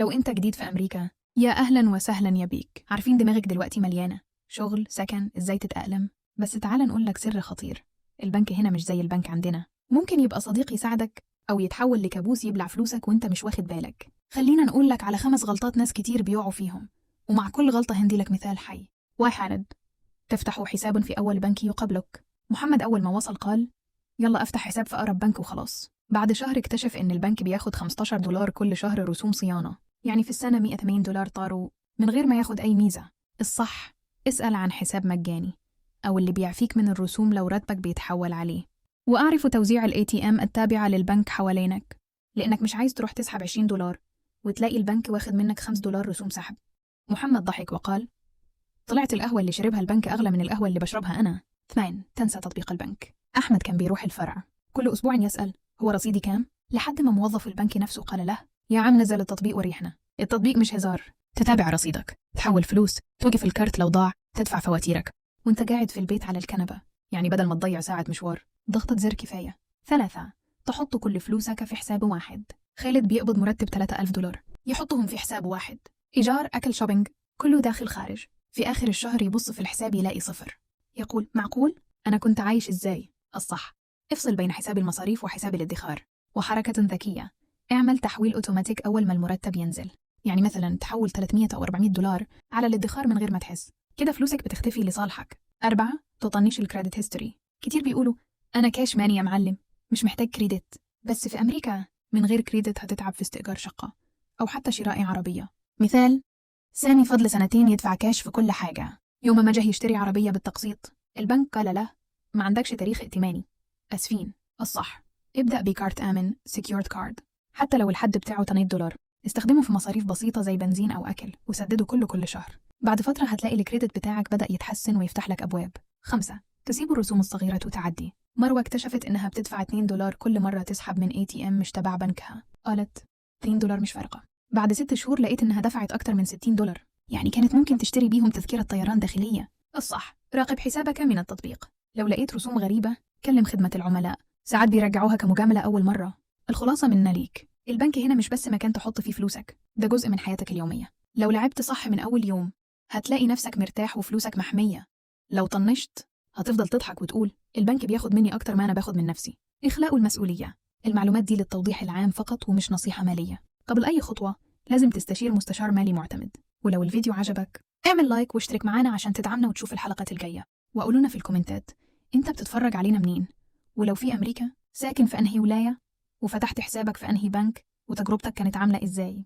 لو أنت جديد في أمريكا، يا أهلا وسهلا يا بيك. عارفين دماغك دلوقتي مليانة شغل، سكن، إزاي تتأقلم. بس تعال نقول لك سر خطير: البنك هنا مش زي البنك عندنا. ممكن يبقى صديق يساعدك أو يتحول لكابوس يبلع فلوسك وانت مش واخد بالك. خلينا نقول لك على 5 غلطات ناس كتير بيقعوا فيهم، ومع كل غلطة هندي لك مثال حي. 1. تفتح حساب في أول بنك يقابلك. محمد أول ما وصل قال: يلا أفتح حساب في أقرب بنك وخلاص. بعد شهر اكتشف إن البنك بياخد 15 دولار كل شهر رسوم صيانة، يعني في السنة 180 دولار طاروا من غير ما ياخد أي ميزة. الصح: اسأل عن حساب مجاني أو اللي بيعفيك من الرسوم لو راتبك بيتحول عليه، وأعرف توزيع ال ATM التابعة للبنك حوالينك، لأنك مش عايز تروح تسحب 20 دولار وتلاقي البنك واخد منك 5 دولار رسوم سحب. محمد ضحك وقال: طلعت القهوة اللي شربها البنك أغلى من القهوة اللي بشربها أنا. 2. تنسى تطبيق البنك. أحمد كان بيروح الفرع كل أسبوع يسأل: هو رصيدي كام؟ لحد ما موظف البنك نفسه قال له: يا عم نزل التطبيق وريحنا. التطبيق مش هزار، تتابع رصيدك، تحول فلوس، توقف الكارت لو ضاع، تدفع فواتيرك وانت قاعد في البيت على الكنبة. يعني بدل ما تضيع ساعة مشوار، ضغطة زر كفاية. 3. تحط كل فلوسك في حساب واحد. خالد بيقبض مرتب 3000 دولار، يحطهم في حساب واحد: إيجار، أكل، shopping، كله داخل خارج. في آخر الشهر يبص في الحساب يلاقي صفر، يقول: معقول؟ أنا كنت عايش إزاي؟ الصح: افصل بين حساب المصاريف وحساب الادخار. وحركة ذكية: اعمل تحويل أوتوماتيك أول ما المرتب ينزل، يعني مثلا تحول 300 أو 400 دولار على الادخار من غير ما تحس. كده فلوسك بتختفي لصالحك. 4. تطنيش ال credit history. كتير بيقولوا: أنا cash money يا معلم، مش محتاج credit. بس في أمريكا من غير credit هتتعب في استئجار شقة أو حتى شراء عربية. مثال: سامي فضل سنتين يدفع كاش في كل حاجة. يوم ما جه يشتري عربية بالتقسيط، البنك قال له: ما عندكش تاريخ ائتماني، أسفين. الصح: ابدأ بكارت آمن، secured card، حتى لو الحد بتاعه 8 دولار. استخدمه في مصاريف بسيطة زي بنزين أو أكل، وسدده كله كل شهر. بعد فترة هتلاقي ال credit بتاعك بدأ يتحسن ويفتح لك أبواب. 5. تسيب الرسوم الصغيرة تعدي. مروة اكتشفت إنها بتدفع 2 دولار كل مرة تسحب من ATM مش تبع بنكها. قالت: 2 دولار مش فارقة. بعد 6 شهور لقيت إنها دفعت أكتر من 60 دولار، يعني كانت ممكن تشتري بيهم تذكرة طيران داخلية. الصح: راقب حسابك من التطبيق. لو لقيت رسوم غريبة كلم خدمة العملاء، ساعات بيرجعوها كمجاملة أول مرة. الخلاصة منا ليك: البنك هنا مش بس مكان تحط فيه فلوسك، ده جزء من حياتك اليومية. لو لعبت صح من أول يوم هتلاقي نفسك مرتاح وفلوسك محمية. لو طنشت هتفضل تضحك وتقول: البنك بياخد مني أكتر ما أنا باخد من نفسي. إخلاء المسؤولية: المعلومات دي للتوضيح العام فقط ومش نصيحة مالية. قبل أي خطوة لازم تستشير مستشار مالي معتمد. ولو الفيديو عجبك اعمل like واشترك معانا عشان تدعمنا وتشوف الحلقات الجاية. وقولونا في الكومنتات: انت بتتفرج علينا منين؟ ولو في أمريكا، ساكن في أنهي ولاية؟ وفتحت حسابك في أنهي بنك؟ وتجربتك كانت عاملة إزاي؟